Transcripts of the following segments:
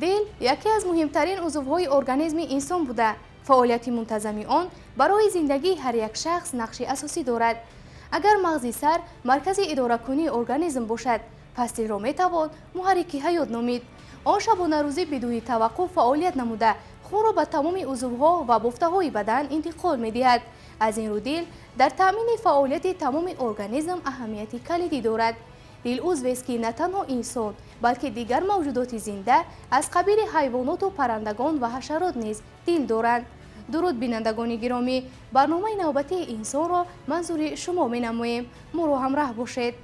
Дил яке аз муҳимтарин узвҳои организми инсон буда, фаъолияти мунтазами он барои зиндагии ҳар як шахс нақши асосӣ дорад. Агар мағзи сар маркази идоракунии организм бошад, пас дилро метавон муҳаррики ҳаёт номид. Он шабонарӯзӣ бидуни таваққуф фаъолият намуда, хунро ба тамоми узвҳо ва бофтаҳои бадан интиқол медиҳад. Аз ин рӯ дил дар таъмини фаъолияти тамоми организм аҳамияти калидӣ дорад. Дил узвест, ки на танҳо инсон, балки дигар мавҷудоти зинда аз қабили ҳайвоноту паррандагон ва ҳашарот низ дил доранд. Дуруд, бинандагони гиромӣ! Барномаи навбатии инсонро манзури шумо менамоем. Моро ҳамраҳ бошед.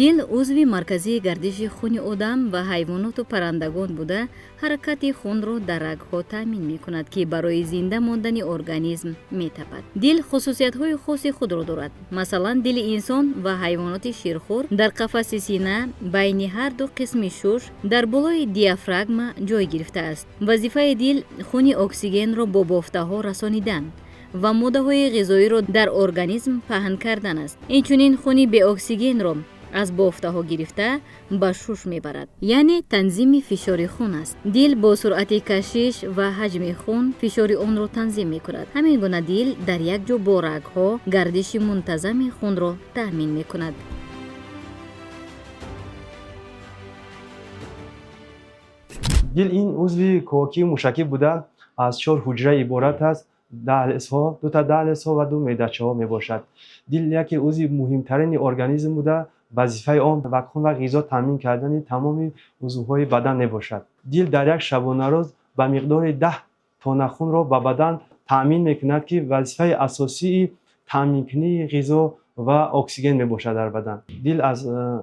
Дил узви марказии гардиши хуни одам ва ҳайвоноту паррандагон буда, ҳаракати хунро дар рагҳо таъмин мекунад, ки барои зинда мондани организм метапад. Дил хусусиятҳои хоси худро дорад. Масалан, дили инсон ва ҳайвоноти ширхӯр дар қафаси сина байни ҳар ду қисми шуш дар болои диафрагма ҷой гирифтааст. Вазифаи дил хуни оксигенро бо бофтаҳо расонидан ва моддаҳои ғизоиро дар организм паҳн кардан аст. Инчунин хуни беоксигенро аз бофтаҳо гирифта ба шуш мебарад, яъне танзими фишори хун аст. Дил бо суръати кашиш ва ҳаҷми хун фишори онро танзим мекунад. Ҳамин гуна дил дар як ҷо бо рагҳо гардиши мунтазами хунро таъмин мекунад. Дил ин узви ковокии мушакӣ буда, аз чор ҳуҷра иборат аст: даҳлезҳо, дута даҳлезҳо ва ду меъдачаҳо мебошад. Дил яке узви муҳимтарини организм буда, вазифаи он ба хун ва ғизо таъмин кардани тамоми узвҳои бадан мебошад. Дил дар як шабонарӯз ба миқдори 10 тонна хунро ба бадан таъмин мекунад, ки вазифаи асосии таъминкунии ғизо ва оксиген мебошад дар бадан. Дил аз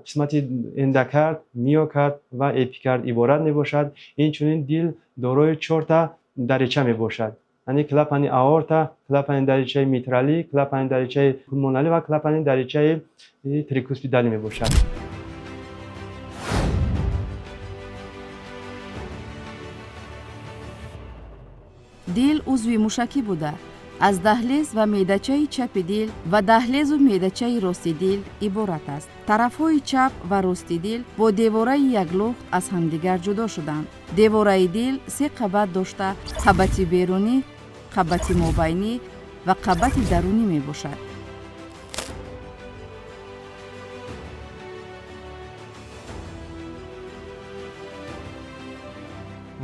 қисмати эндокард, миокард ва эпикард иборат мебошад. Инчунин дил дорои чорта дарича мебошад, яъне клапани аорта, клапани даричаи митралӣ, клапани даричаи пулмоналӣ ва клапани даричаи трикуспидалӣ мебошад. Дил узви мушакӣ буда, аз даҳлез ва меъдачаи чапи дил ва даҳлезу меъдачаи рости дил иборат аст. Тарафҳои чап ва рости дил бо девораи яклухт аз ҳамдигар ҷудо шуданд. Девораи дил се қабат дошта, қабати берунӣ, қабати мобайнӣ ва қабати дарунӣ мебошад.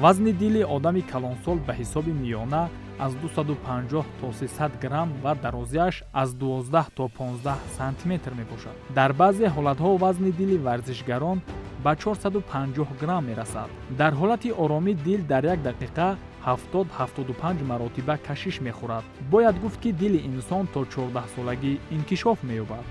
Вазни дили одами калонсол ба ҳисоби миёна аз 250 то 300 грамм ва дарозиаш аз 12 то 15 сантиметр мебошад. Дар баъзе ҳолатҳо вазни дили варзишгарон ба 450 грамм мерасад. Дар ҳолати оромӣ дил дар як дақиқа 70-75 маротиба кашиш мехӯрад. Бояд гуфт, ки дили инсон то 14-солагӣ инкишоф меёбад.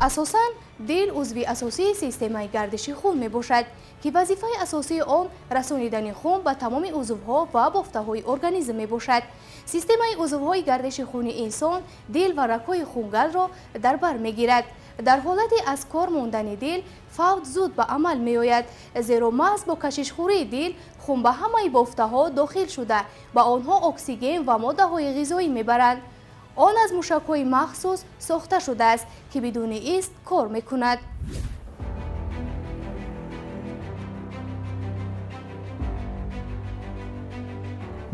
Асосан дил узви асосии системаи гардиши хун мебошад, ки вазифаи асосии он расонидани хун ба тамоми узвҳо ва бофтаҳои организм мебошад. Системаи узвҳои гардиши хуни инсон дил ва рагҳои хунгардро дар бар мегирад. Дар ҳолати аз кор мондани дил фавт зуд ба амал меояд, зеро маҳз бо кашишхӯрии дил хун ба ҳамаи бофтаҳо дохил шуда, ба онҳо оксиген ва моддаҳои ғизоӣ мебаранд. Он аз мушакҳои махсус сохта шудааст, ки бидуни ист кор мекунад.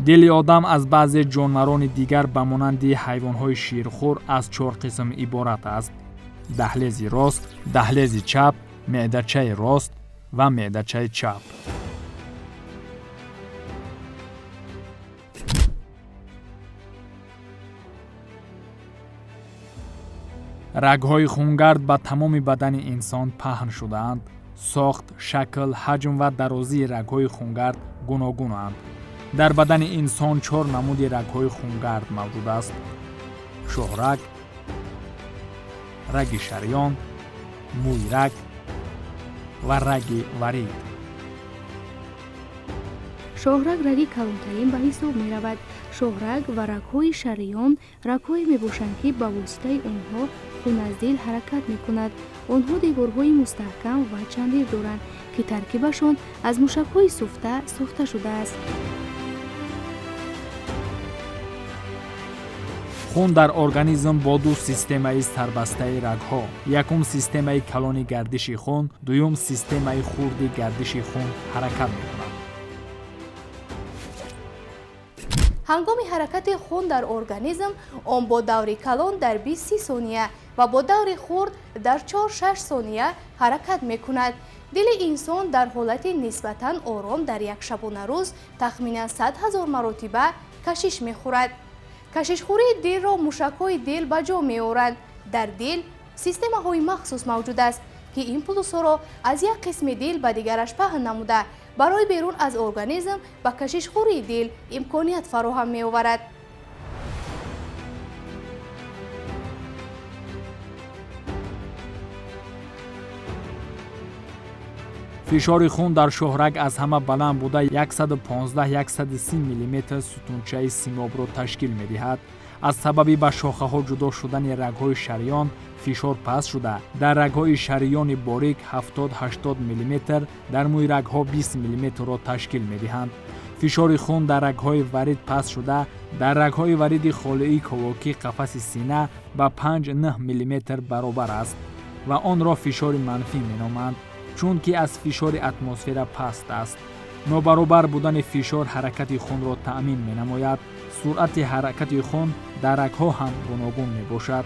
Дили одам аз баъзе ҷонварони дигар, ба монанди ҳайвонҳои ширхӯр, аз чор қисм иборат аст: даҳлези рост, даҳлези чап, меъдачаи рост ва меъдачаи чап. Рагҳои хунгард ба тамоми бадани инсон паҳн шудаанд. Сохт, шакл, ҳаҷм ва дарозии рагҳои хунгард гуногунанд. Дар бадани инсон чор намуди рагҳои хунгард мавҷуд аст: шоҳраг, раги шарён, мӯйраг ва раги варид. Шоҳраг раги калонтарин ба ҳисоб меравад. Шоҳраг ва рагҳои шариён рагҳое мебошанд, ки ба воситаи онҳо хун аз дил ҳаракат мекунад. Онҳо деворҳои мустаҳкам ва чандир доранд, ки таркибашон аз мушакҳои суфта сохта шудааст. Хун дар организм бо ду системаи сарбастаи рагҳо: якум системаи калони гардиши хун, дуюм системаи хурди гардиши хун ҳаракат мекунад. Ҳангоми ҳаракати хун дар организм он бо даври калон дар 20 сония ва бо даври хурд дар 4-6 сония ҳаракат мекунад. Дили инсон дар ҳолати нисбатан ором дар як шабонарӯз тахминан 100 000 маротиба кашиш мехӯрад. Кашишхӯрии дилро мушакҳои дил ба ҷо меоранд. Дар дил системаҳои махсус мавҷуд аст, ки импулсҳоро аз як қисми дил ба дигараш паҳн намуда, барои берун аз организм ба кашишхӯрии дил имконият фароҳам меоварад. Фишори хун дар шоҳраг аз ҳама баланд буда 115-130 мм сутунчаи симобро ташкил медиҳад. Аз сабаби ба шохаҳо ҷудо шудани рагҳои шариён фишор паст шуда, дар рагҳои шариёни борик 70-80 мм, дар мӯйрагҳо 20 мм-ро ташкил медиҳанд. Фишори хун дар рагҳои варид паст шуда, дар рагҳои вариди холии ковокӣ қафаси сина ба 5-9 мм баробар аст ва онро фишори манфӣ меноманд, чунки аз фишори атмосфера паст аст. Нобаробар будани фишор ҳаракати хунро таъмин менамояд. Суръати ҳаракати хун дар рагҳо ҳам гуногун мебошад.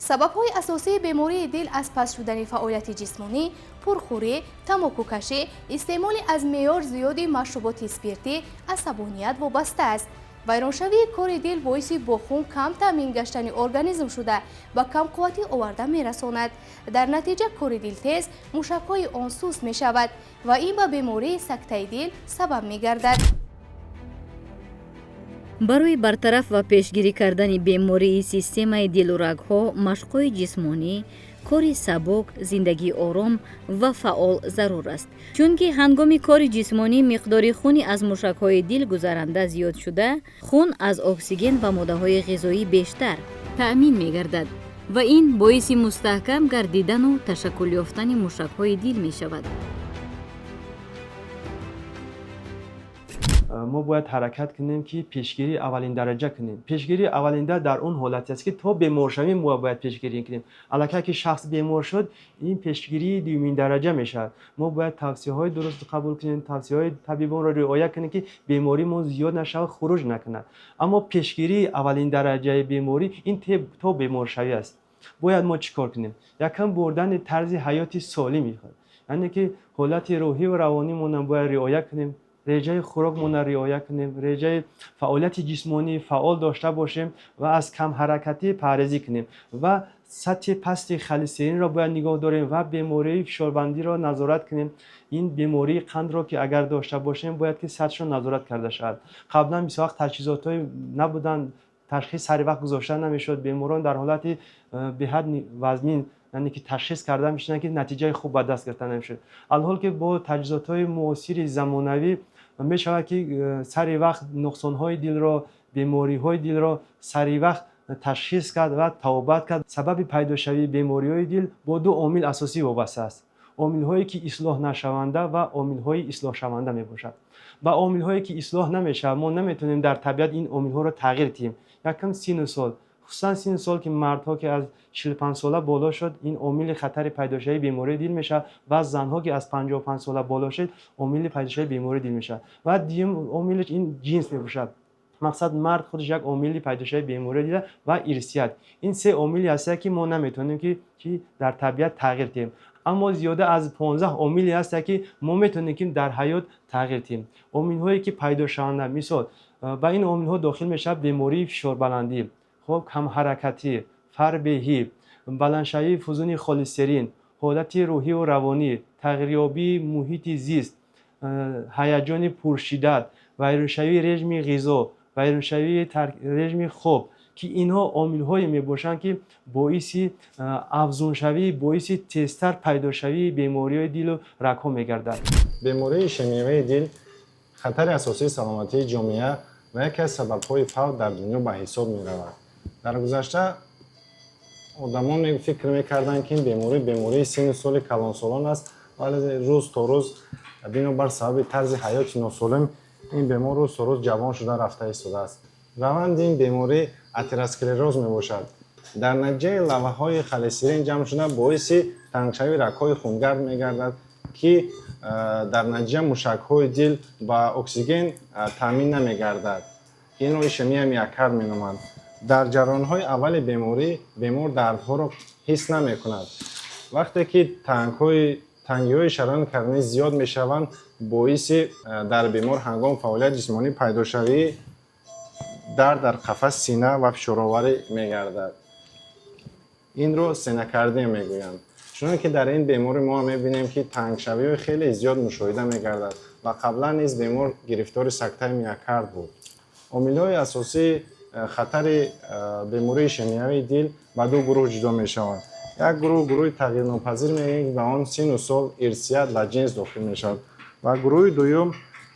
Сабабҳои асосии бемории дил аз паст шудани фаъолияти ҷисмонӣ, пурхӯрӣ, тамокукашӣ, истеъмоли аз меъёр зиёди машруботи спиртӣ, асабоният вобаста аст. Вайроншавии кори дил боиси бо хун кам таъмин гаштани организм шуда, ба камқувватӣ оварда мерасонад. Дар натиҷа кори дил тез, мушакҳои он суст мешавад ва ин ба бемории сактаи дил сабаб мегардад. Барои бартараф ва пешгирӣ кардани бемории системаи дилу рагҳо машқҳои ҷисмонӣ, кори сабук, зиндагии ором ва фаъол зарур аст. Чунки ҳангоми кори ҷисмонӣ миқдори хуни аз мушакҳои дил гузаранда зиёд шуда, хун аз оксиген ва моддаҳои ғизоӣ бештар таъмин мегардад ва ин боиси мустаҳкам гардидану ташаккул ёфтани мушакҳои дил мешавад. Мо бояд ҳаракат кунем, ки пешгирии аввалин дараҷа кунем. Пешгирии аввалинда дар он ҳолате аст, ки то беморшавӣ мо бояд пешгирӣ кунем. Аллакай ки шахс бемор шуд, ин пешгирии дуюмин дараҷа мешавад. Мо бояд тавсияҳои дуруст қабул кунем, тавсияҳои табибонро риоя кунем, ки бемории мо зиёд нашавад, хуруҷ накунад. Аммо пешгирии аввалин дараҷаи беморӣ ин то беморшавӣ аст. Бояд мо чӣ кор кунем? Якам бурдани тарзи ҳаёти солим, яъне ки ҳолати рӯҳӣ ва равонимонро бояд риоя кунем, реҷаи хӯрокмонро риоя кунем, реҷаи фаъолияти ҷисмонӣ фаъол дошта бошем ва аз камҳаракатӣ парҳезӣ кунем ва сатҳи пасти холестеринро бояд нигоҳ дорем ва бемории фишорбандиро назорат кунем. Ин бемории қандро ки агар дошта бошем, бояд ки сатҳшон назорат карда шавад. Қаблан бисёр вақт таҷҳизотҳое набуданд, ташхис сари вақт гузошта намешуд, беморон дар ҳолати беҳад вазнин, яъне ки ташхис карда мешуданд, ки натиҷаи хуб ба даст гирифта намешуд. Алҳол ки бо таҷҳизотҳои муосири замонавӣ мешавад, ки сари вақт нуқсонҳои дилро, бемориҳои дилро сари вақт ташхис кард ва табобат кард. Сабаби пайдошавии бемориҳои дил бо ду омил асосӣ вобаста аст: омилҳое ки ислоҳ нашаванда ва омилҳои ислоҳшаванда мебошад. Ба омилҳое ки ислоҳ намешавад, мо наметавонем дар табиат ин омилҳоро тағйир диҳем. Якум сину сол, хусусан сину сол ки мардҳо ки аз 45 сола боло шуд, ин омили хатари пайдошавии бемории дил мешавад ва занҳо ки аз 55 сола боло шуд, омили пайдошавии бемории дил мешавад. Ва дуюм омилаш ин ҷинс мебошад. Мақсад мард худаш як омили пайдошавии бемории дил ва ирсият. Ин се омиле ҳастанд, ки мо наметавонем ки дар табиат тағйир диҳем. Аммо зиёда аз 15 омиле ҳастанд, ки мо метавонем ки дар ҳаёт тағйир диҳем. Омилҳое ки пайдошаванда, мисол ба ин омилҳо дохил мешавад бемории фишорбаландӣ, хоб, камҳаракатӣ, фарбеҳӣ, баландшавии фузуни холестерин, ҳолати рӯҳиву равонӣ, тағйирёбии муҳити зист, ҳаяҷони пуршиддат, Вайроншавии режими ғизо, вайроншавии режими хоб, ки инҳо омилҳое мебошанд, ки боиси афзуншавӣ, боиси тезтар пайдошавии бемориҳои дилу рагҳо мегардад. Бемории ишемиявии дил хатари асосии саломатии ҷомеа ва яке аз сабабҳои фавт дар дунё ба ҳисоб меравад. Дар гузашта одамон фикр мекарданд, ки ин беморӣ бемории синну соли калонсолон аст, вале рӯз то рӯз бинобар сабаби тарзи ҳаёти носолим ин бемор рӯз то рӯз ҷавон шуда рафта истодааст. Раванди ин беморӣ атеросклероз мебошад. Дар натиҷаи лаваҳои холестерин ҷамъ шуда боиси тангшавии рагҳои хунгард мегардад, ки дар натиҷа мушакҳои дил ба оксиген таъмин намегардад. Инро ишемия миокард меноманд. Дар ҷараёнҳои аввали беморӣ бемор дардҳоро ҳис намекунад. Вақте ки тангиҳои шараёни коронарӣ зиёд мешаванд, боиси дар бемор ҳангоми фаъолияти ҷисмонӣ пайдошавии дард дар қафаси сина ва фишороварӣ мегардад. Инро стенокардия мегӯянд. Чуноне ки дар ин беморӣ мо мебинем, ки тангшавиҳои хеле зиёд мушоҳида мегардад ва қаблан низ бемор гирифтори сактаи миокард буд. Омилҳои асосии хатари бемории ишемиявии дил ба ду гурӯҳ ҷудо мешаванд. Як гурӯҳ гурӯҳи тағйирнопазир мегӯем, ки ба он синну сол, ирсият ва ҷинс дохил мешавад, ва гурӯҳи дуюм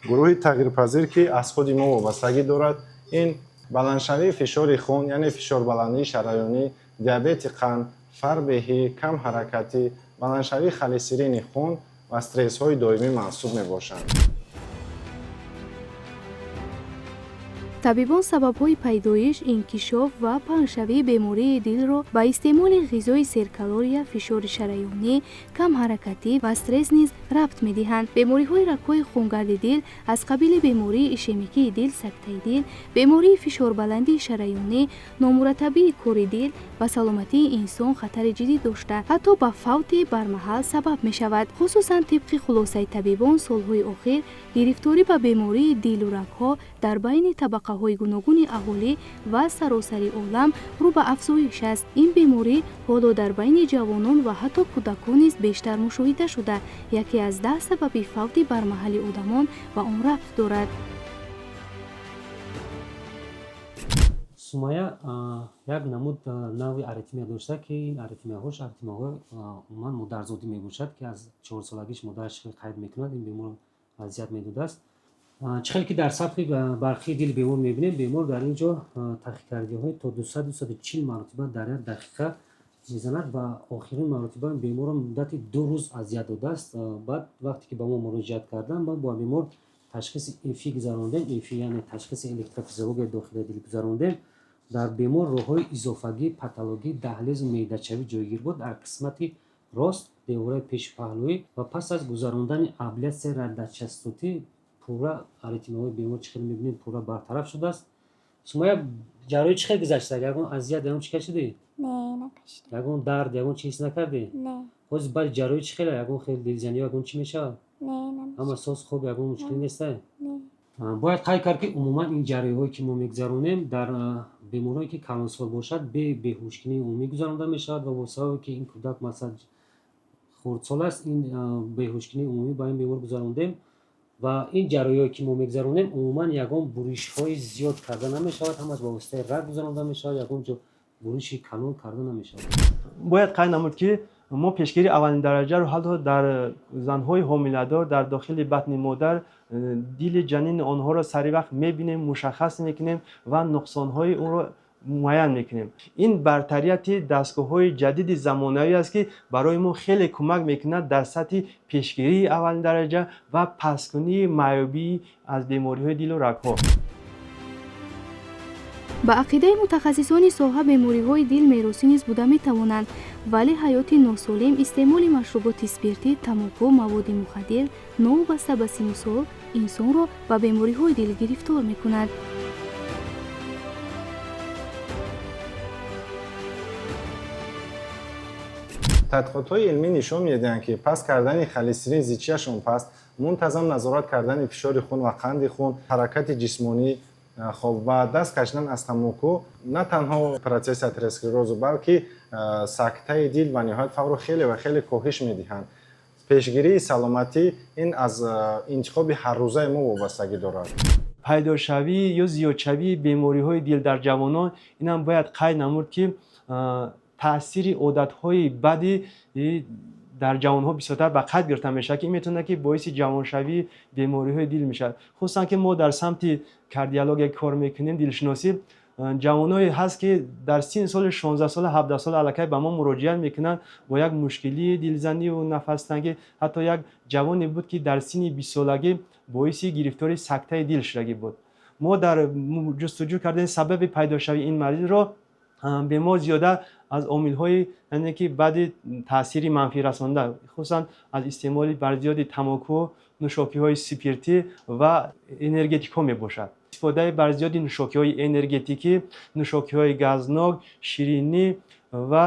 гурӯҳи тағйирпазир, ки аз худи мо вобастагӣ дорад. Ин баландшавии фишори хун, яъне фишорбаландии шараёнӣ, диабети қанд, фарбеҳӣ, камҳаракатӣ, баландшавии холестерини хун ва стрессҳои доимӣ мансуб мебошанд. Табибон сабабҳои пайдоиш, инкишоф ва паҳншавии бемории дилро ба истеъмоли ғизои серкалория, фишори шараёнӣ, камҳаракатӣ ва стресс низ рабт медиҳанд. Бемориҳои рагҳои хунгарди дил аз қабили бемории ишемикии дил, сактаи дил, бемории фишорбаландии шараёнӣ, номураттабии кори дил ба саломатии инсон хатари ҷиддӣ дошта, ҳатто ба фавти бармаҳал сабаб мешавад. Хусусан тибқи хулосаи табибон, солҳои охир гирифторӣ ба бемории дилу рагҳо дар байни табақаҳои гуногуни аҳолӣ ва саросари олам рӯ ба афзоиш аст. Ин беморӣ ҳоло дар байни ҷавонон ва ҳатто кӯдакон низ бештар мушоҳида шуда, яке аз 10 сабаби фавти бармаҳали одамон ба он рабт дорад. Сумая як намуд навъи аритмия дошта, ки ин аритмияҳош аритмияҳои умуман модарзодӣ мебошад, ки аз 4-солагиш модараш қайд мекунад, ин бемор азият медодааст. Чӣ хеле ки дар сатҳи барқии дили бемор мебинем, бемор дар ин ҷо тахикардияҳои то 200-240 маротиба дар як дақиқа мезанад ва охирин маротиба беморро муддати 2 рӯз азият додааст. Баъд вақте ки ба мо муроҷиат карданд, мо бо бемор ташхиси ЭФИ гузарондем, ЭФИ яъне ташхиси электрофизиологияи дохилии дил гузарондем. Дар бемор роҳҳои изофагӣ, патологӣ, даҳлезу меъдачавӣ ҷойгир буд дар қисмати рост, девораи пешпаҳлӯӣ, ва пас аз гузарондани аблясияи радиочастотӣ пурра аритмияҳои бемор, чӣ хеле мебинем, пурра бартараф шудааст. Сумая, ҷарроҳӣ чӣ хел гузашта? Ягон азият, ягон чӣ кашидӣ? Не, накашидам. Ягон дард, ягон чӣ ҳис накардӣ? Не. Ҳозир баъди ҷарроҳӣ чӣ хела? Ягон хел дилзанӣ, ягон чӣ мешавад? Не, намешавад. Ҳама соз, хуб, ягон мушкилӣ неста? Не. Бояд қайд кард, ки умуман ин ҷарроҳиҳое ки мо мегузаронем, дар беморое ки калонсол бошад, бе беҳушкунии умумӣ гузаронда мешавад ва бо сабабе ки ин кӯдак масалан хурдсол аст, ин беҳушкунии умумӣ ба ин бемор гузарондем. Ва ин ҷарроҳиҳое ки мо мегузаронем, умуман ягон буришҳои зиёд карда намешавад, ҳамаш ба воситаи раг гузаронда мешавад, ягон ҷо буриши калон карда намешавад. Бояд қайд намуд, ки мо пешгирии аввалин дараҷаро ҳатто дар занҳои ҳомиладор дар дохили батни модар дили ҷанини онҳоро сари вақт мебинем, мушаххас мекунем ва нуқсонҳои онро муайян мекунем. Ин бартарияти дастгоҳҳои ҷадиди замонавӣ аст, ки барои мо хеле кӯмак мекунад дар сатҳи пешгирии аввалин дараҷа ва пасткунии маъюбӣ аз бемориҳои дилу рагҳо. Ба ақидаи мутахассисони соҳа, бемориҳои дил меросӣ низ буда метавонанд, вале ҳаёти носолим, истеъмоли машруботи спиртӣ, тамоку, маводи мухаддир новобаста ба синну сол инсонро ба бемориҳои дил гирифтор мекунад. Тадқиқотҳои илмӣ нишон медиҳанд, ки паст кардани холестерин зичиашон паст, мунтазам назорат кардани фишори хун ва қанди хун, ҳаракати ҷисмонӣ, хоб ва даст кашидан аз тамоку на танҳо процесси атеросклерозу, балки сактаи дил ва ниҳоят фаврро хеле ва хеле коҳиш медиҳанд. Пешгирии саломатӣ ин аз интихоби ҳаррӯзаи мо вобастагӣ дорад. Пайдошавӣ ё зиёдшавии бемориҳои дил дар ҷавонон, инам бояд қайд намуд, ки таъсири одатҳои бади дар ҷавонҳо бисёртар ба қайд гирифта мешавад, ки ин метавонад, ки боиси ҷавоншавии бемориҳои дил мешавад. Хусусан ки мо дар самти кардиология кор мекунем, дилшиносӣ, ҷавоное ҳаст, ки дар синни соли 16 сола, 17 сола аллакай ба мо муроҷиат мекунанд бо як мушкилии дилзаниву нафастангӣ. Ҳатто як ҷавоне буд, ки дар синни 20-солагӣ боиси гирифтори сактаи дил шудагӣ буд. Мо дар ҷустуҷӯ кардем сабаби пайдошавии ин маризро. Бемор зиёда аз омилҳои, яъне ки баъди таъсири манфӣ расонда, хусусан аз истеъмоли барзиёди тамоку, нӯшокиҳои спиртӣ ва энергетикҳо мебошад. Истифодаи барзиёди нӯшокиҳои энергетикӣ, нӯшокиҳои газнок, ширинӣ ва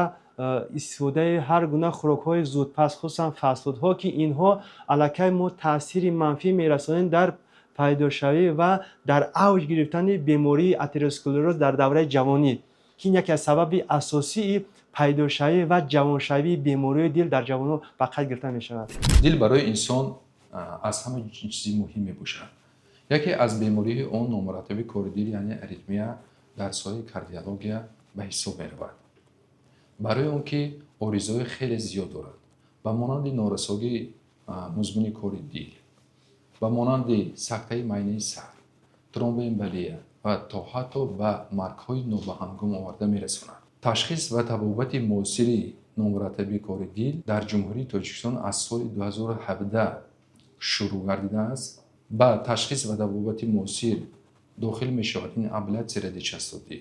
истифодаи ҳар гуна хӯрокҳои зудпаз, хусусан фастфудҳо, ки инҳо аллакай мо таъсири манфӣ мерасонем дар пайдошавӣ ва дар авҷ гирифтани бемории атеросклероз дар давраи ҷавонӣ, ки ин яке аз сабаби асосии пайдошавӣ ва ҷавоншавии бемориҳои дил дар ҷавонон ба қайд гирифта мешавад. Дил барои инсон аз ҳама чизи муҳим мебошад. Яке аз бемориҳои он номураттаби кори дил, яъне аритмия, дар соҳаи кардиология ба ҳисоб меравад, барои он ки оризаҳои хеле зиёд дорад, ба монанди норасогии музмини кори дил, ба монанди сактаи майнаи сар, тромбоэмболия ва то ҳатто ба маргҳои нобаҳангом оварда мерасонад. Ташхис ва табобати муосири номураттаби кори дил дар Ҷумҳурии Тоҷикистон аз соли 2017 шурӯъ гардидааст. Ба ташхис ва табобати муосир дохил мешавад ин абляция радиочастотӣ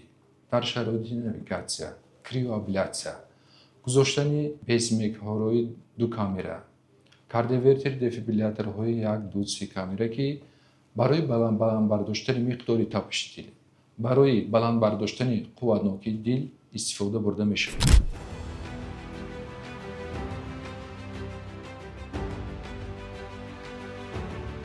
дар шароити навигатсия, криоабляция, гузоштани пейсмейкерҳои ду камера, кардиовертер дефибрилляторҳои як, ду, се камера, ки барои баланд бардоштани миқдори тапиши дил, барои баланд бардоштани қувватнокии дил истифода бурда мешавад.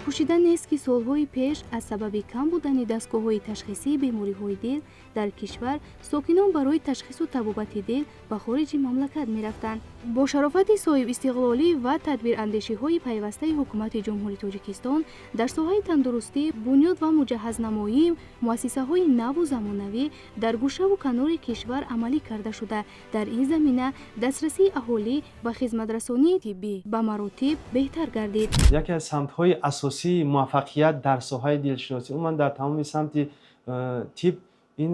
Пӯшида нест, ки солҳои пеш аз сабаби кам будани дастгоҳҳои ташхисии бемориҳои дил дар кишвар сокинон барои ташхису табобати дил ба хориҷи мамлакат мерафтанд. Бо шарофати соҳибистиқлолӣ ва тадбирандешиҳои пайвастаи Ҳукумати Ҷумҳурии Тоҷикистон дар соҳаи тандурустӣ, бунёд ва муҷаҳҳазнамоии муассисаҳои наву замонавӣ дар гӯшаву канори кишвар амалӣ карда шуда, дар ин замина дастрасии аҳолӣ ба хизматрасонии тиббӣ ба маротиб беҳтар гардид. Яке аз самтҳои асосии муваффақият дар соҳаи дилшиносӣ, умуман дар тамоми самти тиб, ин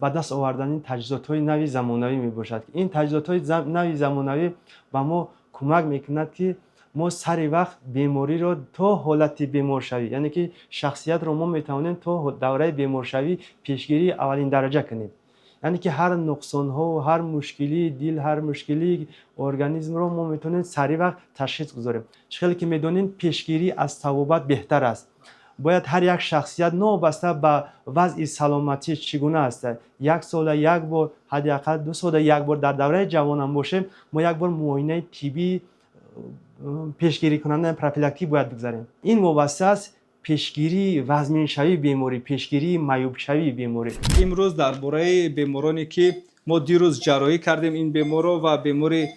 ба даст овардани таҷҳизотҳои нави замонавӣ мебошад. Ин таҷҳизотҳои нави замонавӣ ба мо кӯмак мекунад, ки мо сари вақт бемориро то ҳолати беморшавӣ, яъне ки шахсиятро мо метавонем то давраи беморшавӣ пешгирии аввалин дараҷа кунем, яъне ки ҳар нуқсонҳову ҳар мушкилии дил, ҳар мушкилии организмро мо метавонем сари вақт ташхис гузорем. Чӣ хеле ки медонем, пешгирӣ аз табобат беҳтар аст. Бояд ҳар як шахсият, новобаста ба вазъи саломатӣ чӣ гуна аст, як сола як бор, ҳадди ақал 2 сола як бор, дар давраи ҷавонам бошем, мо як бор муоинаи тиббии пешгирикунанда, профилактикӣ бояд бигзарем. Ин вобаста аст пешгирии вазминшавии беморӣ, пешгирии маъюбшавии беморӣ. Имрӯз дар бораи бемороне, ки мо дирӯз ҷарроҳӣ кардем, ин беморро ва бемори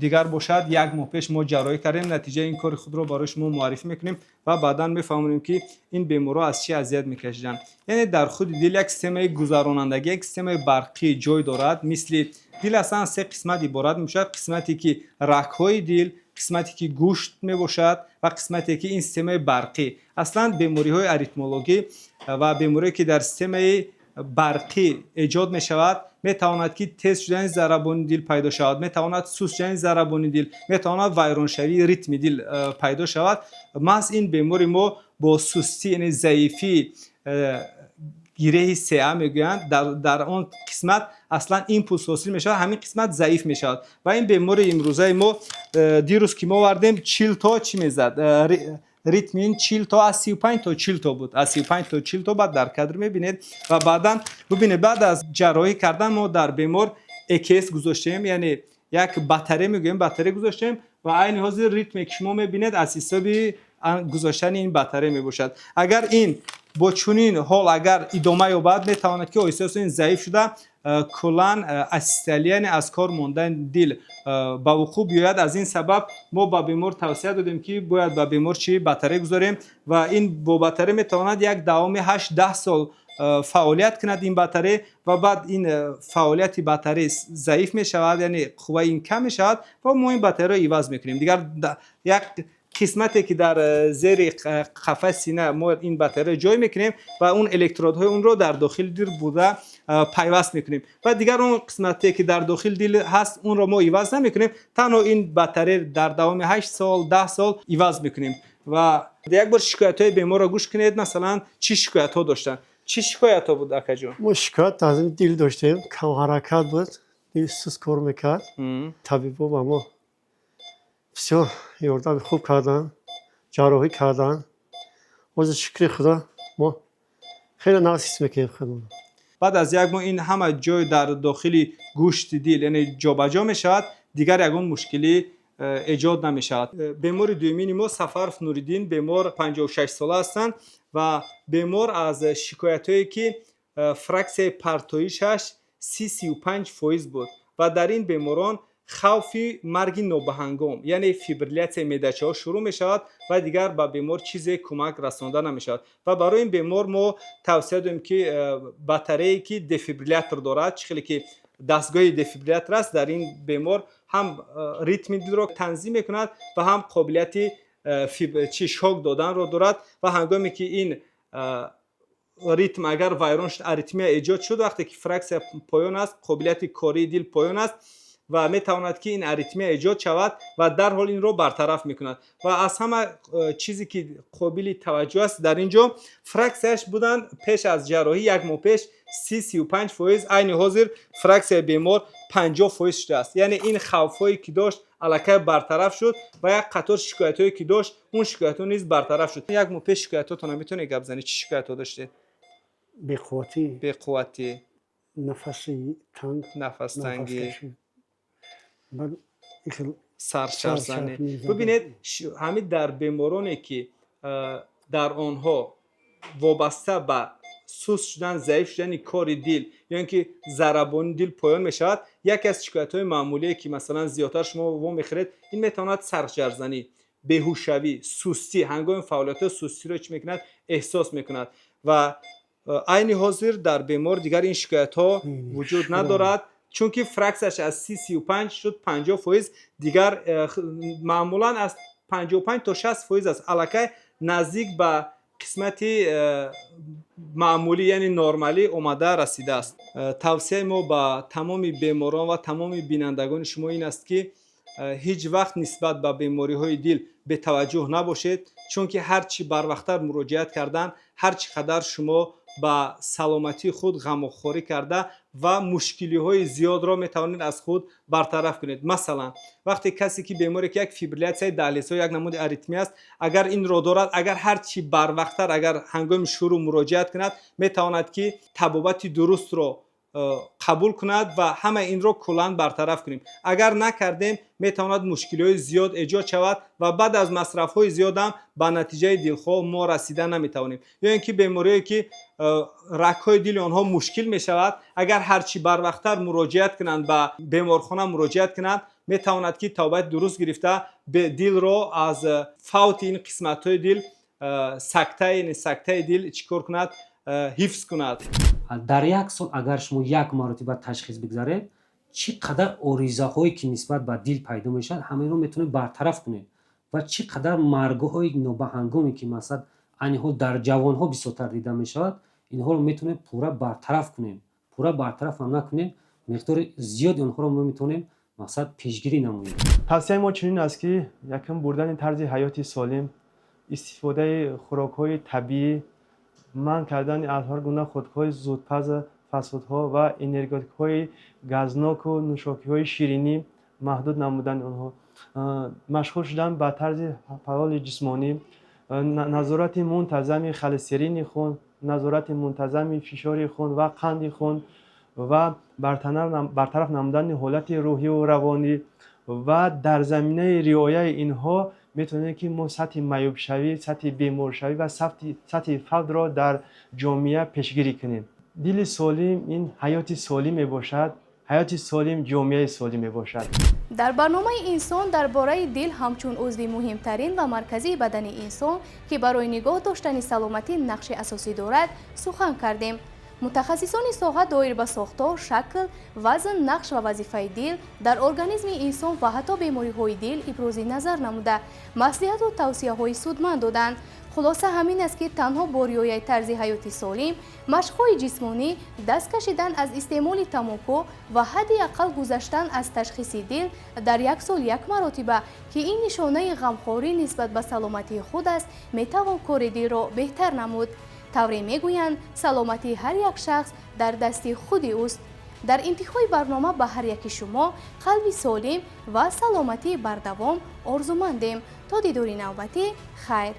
дигар бошад, як моҳ пеш мо ҷарроҳӣ кардем, натиҷаи ин кори худро барои шумо муаррифӣ мекунем ва баъдан мефаҳмонем, ки ин беморҳо аз чӣ азият мекашиданд. Яъне дар худи дил як системаи гузаронандагӣ, як системаи барқӣ ҷой дорад. Мисли дил аслан се қисмат иборат мешавад: қисмате ки рагҳои дил, қисмате ки гӯшт мебошад ва қисмате ки ин системаи барқӣ. Аслан бемориҳои аритмологӣ ва бемориҳое, ки дар системаи барқӣ эҷод мешавад, метавонад, ки тез шудани зарабони дил пайдо шавад, метавонад суст шудани зарабони дил, метавонад вайроншавии ритми дил пайдо шавад. Маҳз ин бемори мо бо сустӣ, яъне заифии гиреҳи сеа мегӯянд, дар он қисмат аслан импулс ҳосил мешавад, ҳамин қисмат заиф мешавад. Ва ин бемори имрӯзаи мо дирӯз ки мо овардем, 40 то чӣ мезад, ритми ин 40 то, аз 35 то 40 то буд, аз 35 то 40 то. Баъд дар кадр мебинед ва баъдан бубинед, баъд аз ҷарроҳӣ кардан мо дар бемор ЭКС гузоштем, яъне як батарея мегӯем, батарея гузоштем ва айни ҳозир ритме, ки шумо мебинед, аз ҳисоби гузоштани ин батарея мебошад. Агар ин бо чунин ҳол агар идома ёбад, метавонад, ки оҳиста оҳиста ин заиф шуда. Куллан асистолия, яъне аз кор мондани дил ба вуқӯъ биёяд. Аз ин сабаб мо ба бемор тавсия додем, ки бояд ба бемор чӣ батарея гузорем ва ин бо батарея метавонад як давоми 8-10 сол фаъолият кунад ин батарея ва баъд ин фаъолияти батарея заиф мешавад, яъне қувваи ин кам мешавад ва мо ин батареяро иваз мекунем. Дигар як қисмате, ки дар зери қафаси сина мо ин батарея ҷой мекунем ва он электродҳои онро дар дохили дил буда пайваст мекунем ва дигар он қисмате, ки дар дохили дил ҳаст, онро мо иваз намекунем. Танҳо ин батарея дар давоми 8 сол, 10 сол иваз мекунем. Ва як бор шикоятҳои беморро гӯш кунед. Масалан, чӣ шикоятҳо доштанд? Чӣ шикоятҳо буд, акаҷон? Мо шикоят аз дил доштем, камҳаракат буд, дил суст кор мекард. Табибо ба мо бисёр ёрдами хуб карданд, ҷарроҳӣ карданд. Ҳозир, шукри Худо, мо хеле нағз ҳис мекунем худмон. Баъд аз як моҳ ин ҳама ҷой дар дохили гӯшти дил, яъне ҷобаҷо мешавад, дигар ягон мушкилӣ эҷод намешавад. Бемори дуюмини мо Сафаров Нуриддин, бемор 56 сола ҳастанд ва бемор аз шикоятҳое, ки фраксияи партоишаш 30-35% буд ва дар ин беморон хавфи марги нобаҳангом, яъне фибрилятсияи меъдачаҳо шурӯъ мешавад ва дигар ба бемор чизе кӯмак расонда намешавад. Ва барои ин бемор мо тавсия додем, ки батарее, ки дефибрилятор дорад, чӣ хеле ки дастгоҳи дефибрилятор аст, дар ин бемор ҳам ритми дилро танзим мекунад ва ҳам қобилияти чи шок доданро дорад. Ва ҳангоме ки ин ритм агар вайрон шуд, аритмия эҷод шуд, вақте ки фраксия поён аст, қобилияти кории дил поён аст ва метавонад, ки ин аритмия эҷод шавад ва дарҳол инро бартараф мекунад. Ва аз ҳама чизе, ки қобили таваҷҷӯҳ аст дар ин ҷо, фраксияш буданд пеш аз ҷарроҳӣ, як моҳ пеш, 30-35%, айни ҳозир фраксияи бемор 50% шудааст. Яъне ин хавфҳое, ки дошт, аллакай бартараф шуд ва як қатор шикоятҳое, ки дошт, он шикоятҳо низ бартараф шуд. Як моҳ пеш шикоятҳотонро метавонед гап занед? Чӣ шикоятҳо доштед? Беқувватӣ. Беқувватӣ. Нафаси танг. Нафастангӣ. Баъд ихел. Сарчарзанӣ. Сарчарзанӣ. Бибинед, ҳамин дар бемороне, ки дар онҳо вобаста ба суст шудан, заиф шудани кори дил ё ин ки зарабони дил поён мешавад, яке аз шикоятҳои маъмулие, ки масалан зиёдтар шумо вомехӯред, ин метавонад сарчарзанӣ, беҳушшавӣ, сустӣ, ҳангоми фаъолиятҳо сустиро чӣ мекунад, эҳсос мекунад. Ва айни ҳозир дар бемор дигар ин шикоятҳо вуҷуд надорад, чунки фраксияш аз 30-35 шуд 50%. Дигар маъмулан аз 55 то 60% аст, аллакай наздик ба қисмати маъмулӣ, яъне нормалӣ омада расидааст. Тавсияи мо ба тамоми беморон ва тамоми бинандагони шумо ин аст, ки ҳеҷ вақт нисбат ба бемориҳои дил бетаваҷҷӯҳ набошед, чунки ҳар чӣ барвақттар муроҷиат кардан, ҳар чӣ қадар шумо ба саломатии худ ғамхорӣ карда ва мушкилиҳои зиёдро метавонед аз худ бартараф кунед. Масалан, вақте касе ки беморе, ки як фибрилятсияи даҳлизҳо, як намуди аритмия аст, агар инро дорад, агар ҳар чӣ барвақттар, агар ҳангоми шурӯъ муроҷиат кунад, метавонад, ки табобати дурустро қабул кунад ва ҳама инро куллан бартараф кунем. Агар накардем, метавонад мушкилиҳои зиёд эҷод шавад ва баъд аз масрафҳои зиёдам ба натиҷаи дилхоҳ мо расида наметавонем. Ё ин ки бемориҳое, ки рагҳои дили онҳо мушкил мешавад, агар ҳарчи барвақттар муроҷиат кунанд, ба беморхона муроҷиат кунанд, метавонад, ки табобати дуруст гирифта, дилро аз фавти ин қисматҳои дил, сакта, яъне сактаи дил чӣ кор кунад, ҳифз кунад. Дар як сол агар шумо як маротиба ташхис бигзаред, чӣ қадар оризаҳое, ки нисбат ба дил пайдо мешавад, ҳамаиро метавонед бартараф кунед ва чӣ қадар маргҳои нобаҳангоме, ки масалан айни ҳол дар ҷавонҳо бисёртар дида мешавад, инҳоро метавонем пурра бартараф кунем. Пурра бартараф ҳам накунем, миқдори зиёди онҳоро мо метавонем мақсад пешгирӣ намоем. Тавсияи мо чунин аст, ки якум, бурдани тарзи ҳаёти солим, истифодаи хӯрокҳои табиӣ, манъ кардани аз ҳар гуна хӯрокҳои зудпаз, фастфудҳо ва энергетикҳои газноку нӯшокиҳои ширинӣ, маҳдуд намудани онҳо, машғул шудан ба тарзи фаъоли ҷисмонӣ, назорати мунтазами холестерини хун, назорати мунтазами фишори хун ва қанди хун ва бартараф намудани ҳолати рӯҳиву равонӣ. Ва дар заминаи риояи инҳо метавонем, ки мо сатҳи маъюбшавӣ, сатҳи беморшавӣ ва сатҳи фавтро дар ҷомеа пешгирӣ кунем. Дили солим ин ҳаёти солим мебошад, ҳаёти солим ҷомеаи солим мебошад. Дар барномаи «Инсон» дар бораи дил ҳамчун узви муҳимтарин ва марказии бадани инсон, ки барои нигоҳ доштани саломатӣ нақши асосӣ дорад, сухан кардем. Мутахассисони соҳа доир ба сохтор, шакл, вазн, нақш ва вазифаи дил дар организми инсон ва ҳатто бемориҳои дил ибрози назар намуда, маслиҳату тавсияҳои судманд доданд. Хулоса ҳамин аст, ки танҳо бо риояи тарзи ҳаёти солим, машқҳои ҷисмонӣ, даст кашидан аз истеъмоли тамоку ва ҳадди ақал гузаштан аз ташхиси дил дар як сол як маротиба, ки ин нишонаи ғамхорӣ нисбат ба саломатии худ аст, метавон кори дилро беҳтар намуд. Тавре мегӯянд, саломатии ҳар як шахс дар дасти худи ӯст. Дар интиҳои барнома ба ҳар яки шумо қалби солим ва саломатии бардавом орзумандем. То дидори навбатӣ, хайр.